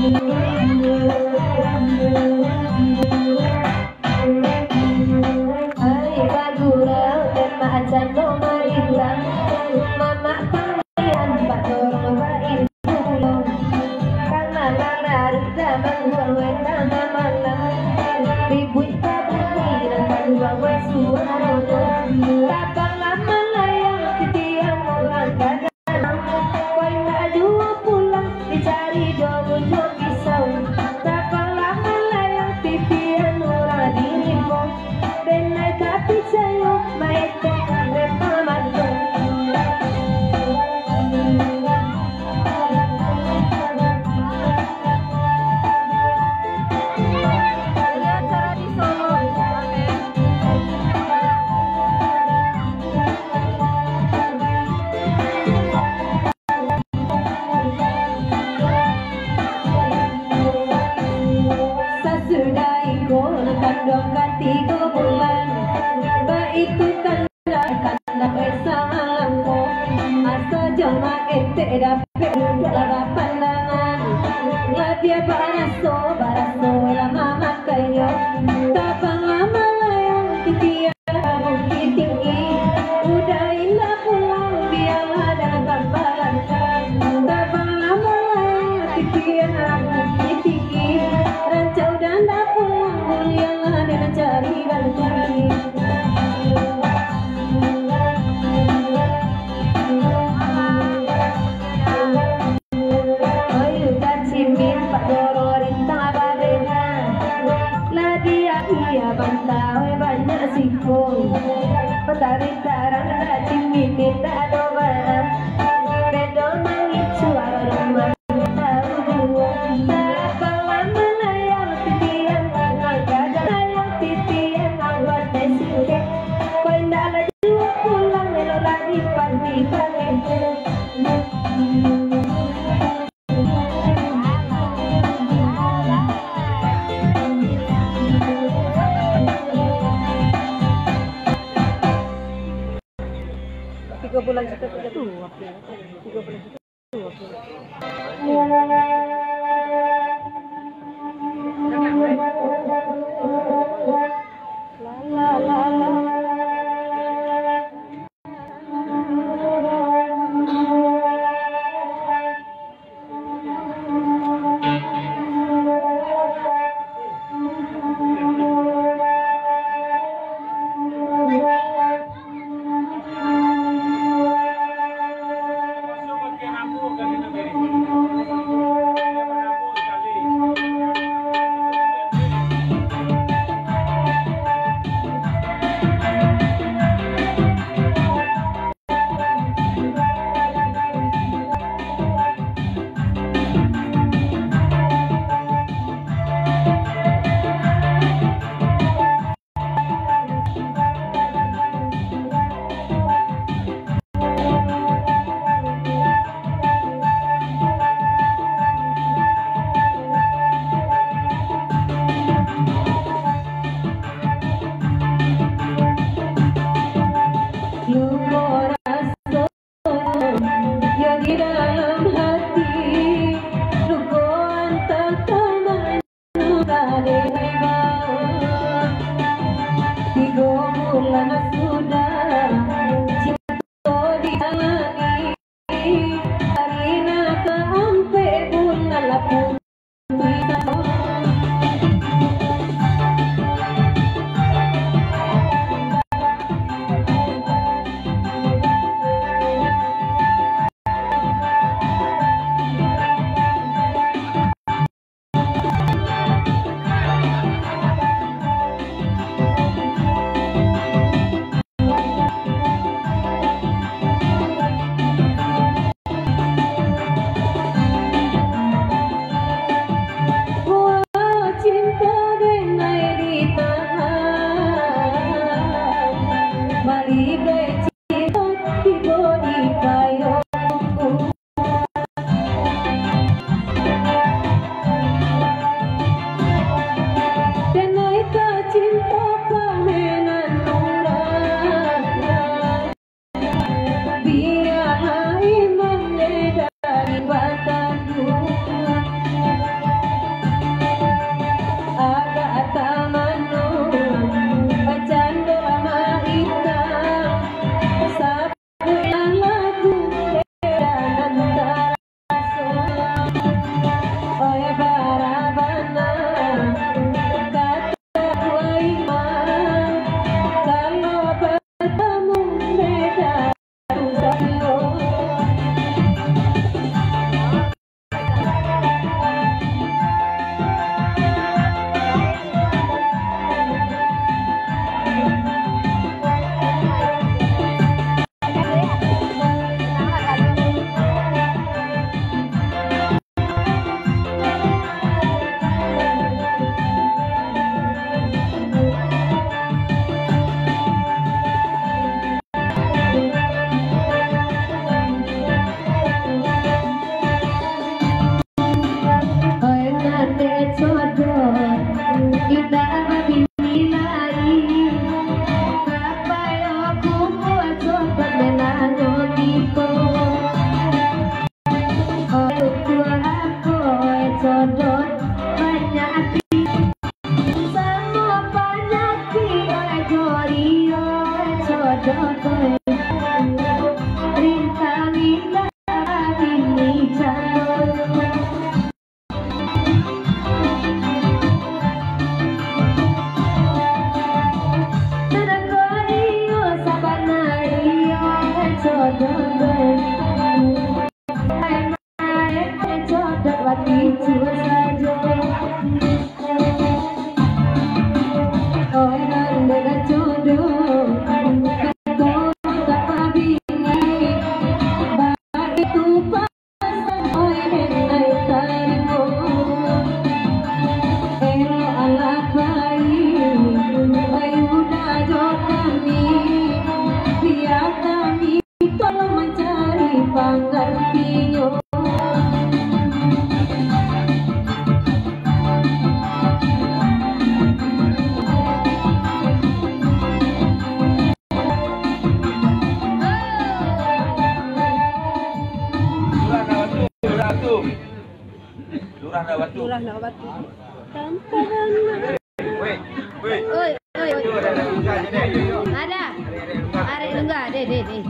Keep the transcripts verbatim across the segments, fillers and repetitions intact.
Ai bagurau, demak cando marintang, mamak pangiran, badorong baindu pulo. Ka malam hari lah mangguang, weh tangah malam, ribuik tabunyi nan kaluar, weh suaronyo. Tabanglah malayang, titian urang ka Koi nak juo pulang, dicari jo ujua pisau. Tabanglah malayang, titian urang di rimbo. Denai ka picayo, maeteh rema mato. Jadi acara di Solo. Sasudah iko nan kanduang katigo bulan, baitu tanda, tanda esa malangko. Asa jo maeteh dapek duduak lah bapandangan, labiah baraso, baraso lah mama- kayo. Tabanglah malayang, titian ka Bukittinggi. Udah indak pulang, bialah dalam tambalan. Tabanglah malayang, titian ka Bukittinggi. Rancak udah indak pulang, buliahlah den cari ganti. Oyu tacimin, Pak Doro rintang babeda. Lah diakia bantawai banyak siko. Matahari tarang tacimin indak ado baa. Bedo mangicuah rumah tau juo. Tabanglah malayang titian, malayang titian awak tai singkek. Kok indak lah juo pulang, elok lah dipati-pati. banyak ati. Samo panyakik, oi, gorio, oi, codok, oi. Rintang indak bini calo. Gorio sabana iyo, oi, codok, oi. Codok baticu sajo. Urang dada codok, kato tak pabini, baitu pasan, oi, den lai tarimo. Elok alah pai, oi, udah jo kami, bia kami tolong mancari panggantinyo. Lurah Nabatul, Lurah Nabatul. Lurah Nabatul. Lurah Nabatul. Tanpa dana. Oi, oi, oi. Ada. Arek Lungga, deh, deh, deh.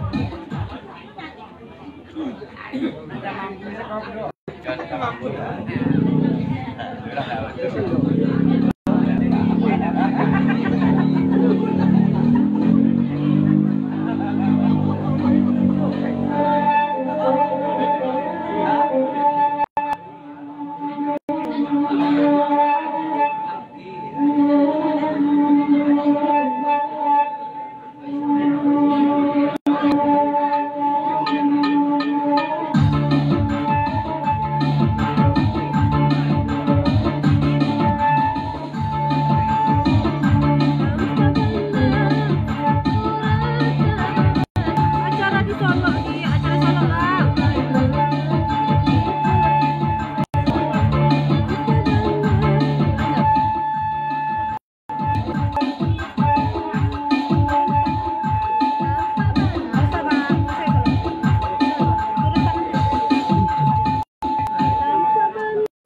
Acara di Solok, di acara Solok lah.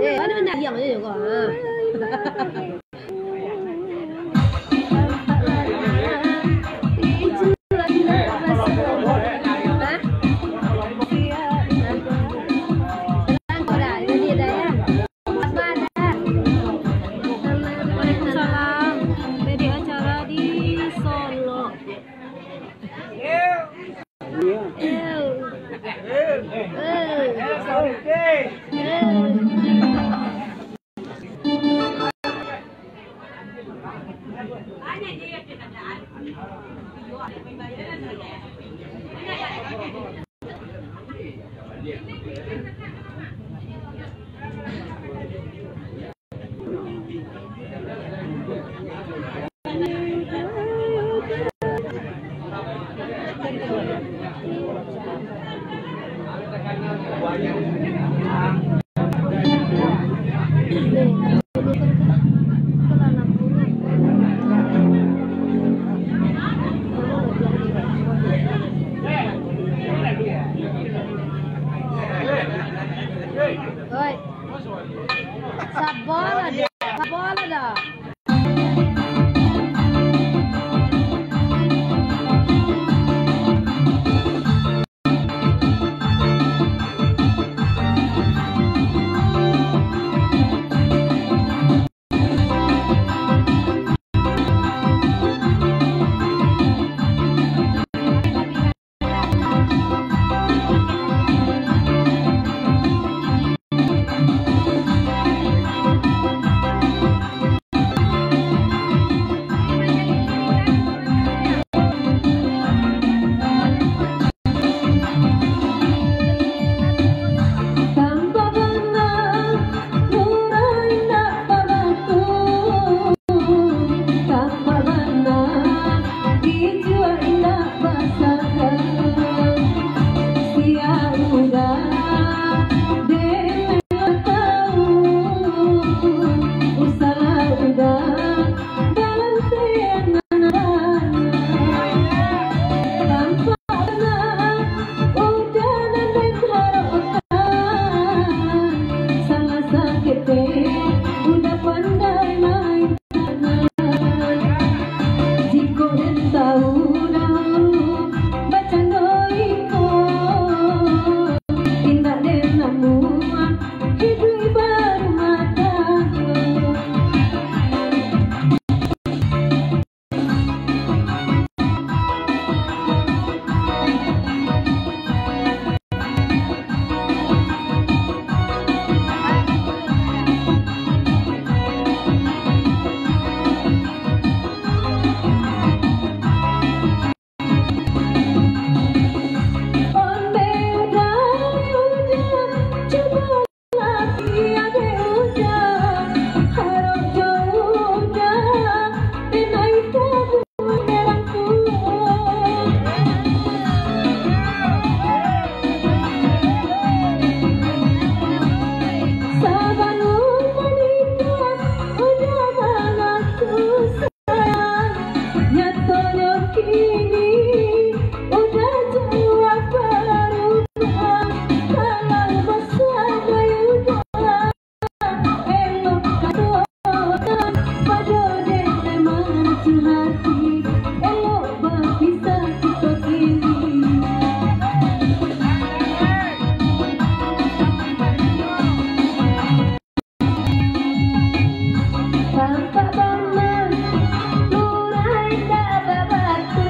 Eh, mana nak diam aja kau, ha? Hah? Tenang kau dah, jadi dah ya. Waalaikumsalam. Jadi acara di Solok. Oi. Sabar lah dah. Sabar lah dah. Sabalun manikah, Uda mangaku sayang. Nyatonyo kini, Uda jauah barubah. Kalau basadai Uda, elok katokan, pado dek marancak ati, elok bapisah kito kini. Tampak bana, lurai tak babatu.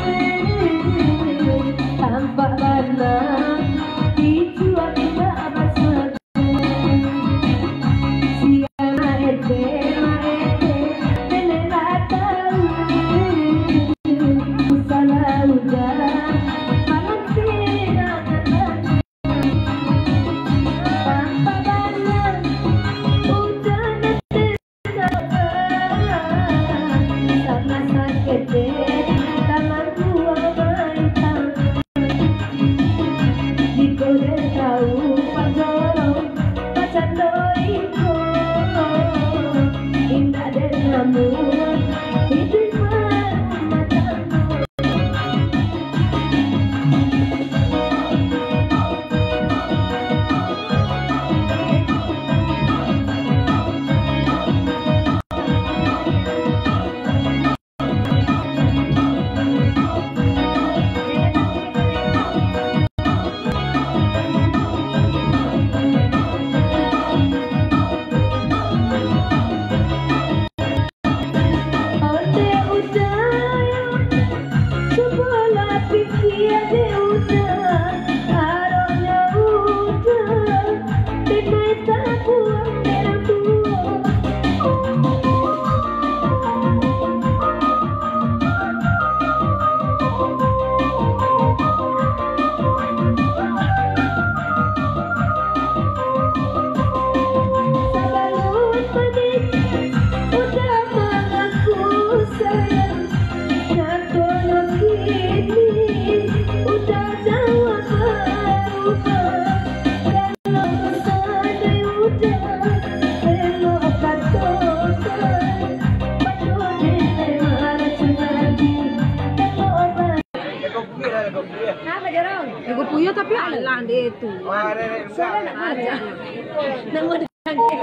Tampak bana, icu aku tak basatu. Sia maete, maete, nenek tak tahu. Salah Uda, malam tidak datang. Ondeh Uda, cubolah pikia dek Uda, aronyo Uda, denai tabuang merah tuo. Sabalun manikah, Uda mangaku sayang. Nyatonyo kini, Uda jauah barubah. Kalau basadai Uda, elok katokan, pado dek marancak ati, elok ba- Lagu Puyo tapi alah deh tu. Suara nak aja. Nama dengan teh.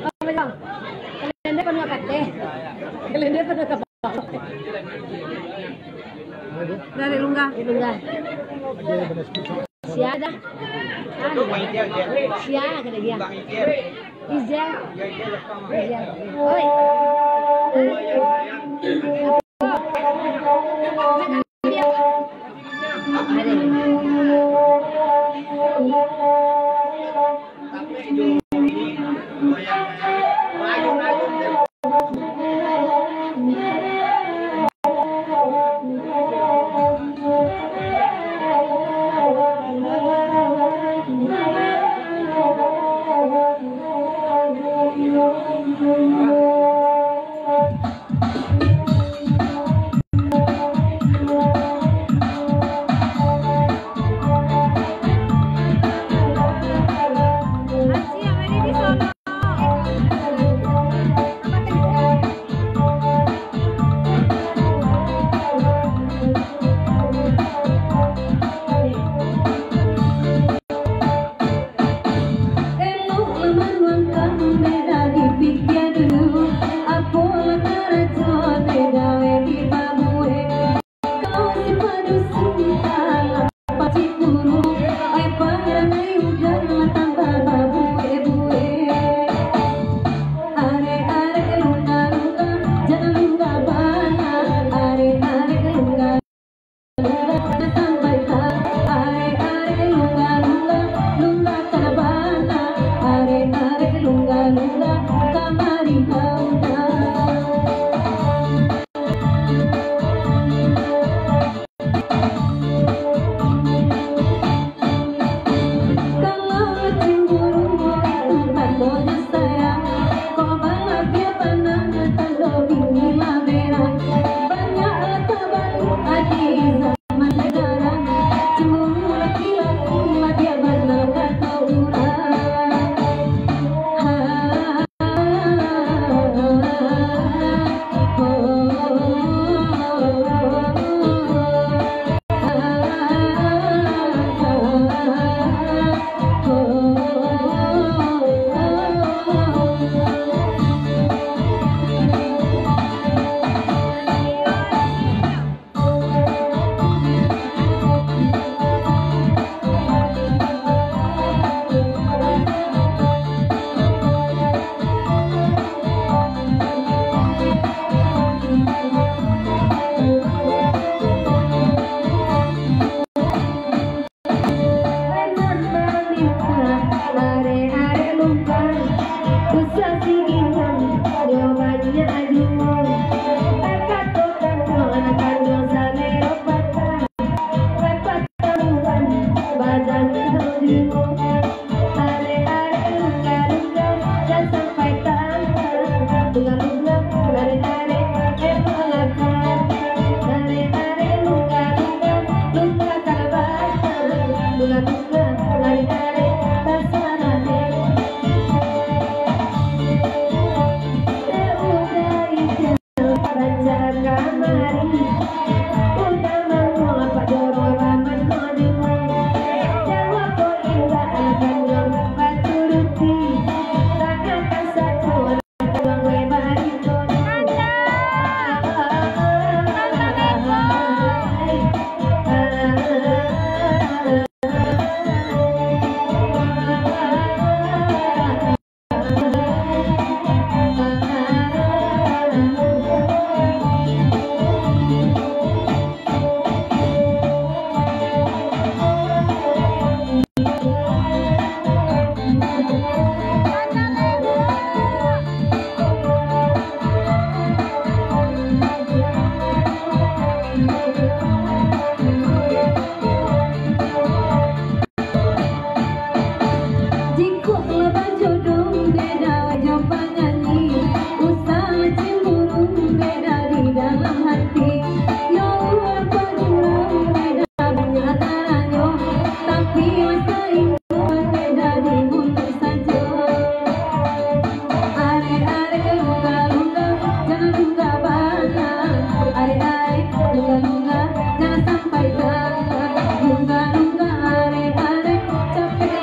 Apa dong? Kalender penuh kateh. Kalender penuh kapal. Dari Lungga. Dari Lungga. Sia dah. Sia kada dia. Iza. Iza. Oi. sayang, kok balabiah panang tando bini lah merah. Banyak lah tabalu ati zaman sekarang, cemburu laki-laki labiah bana kato urang. Ha. Jikok lah bajodoh beda jo panyanyi, usah cemburu beda di dalam hati. Yo urang pagurau beda banyak caranyo, tapi rasa indak beda di mulut sajo. Arek-arek lungga-lungga, jangan lungga bana. Arek-arek lungga-lungga, jangan sampai tangah. Lungga-lungga, arek-arek capek.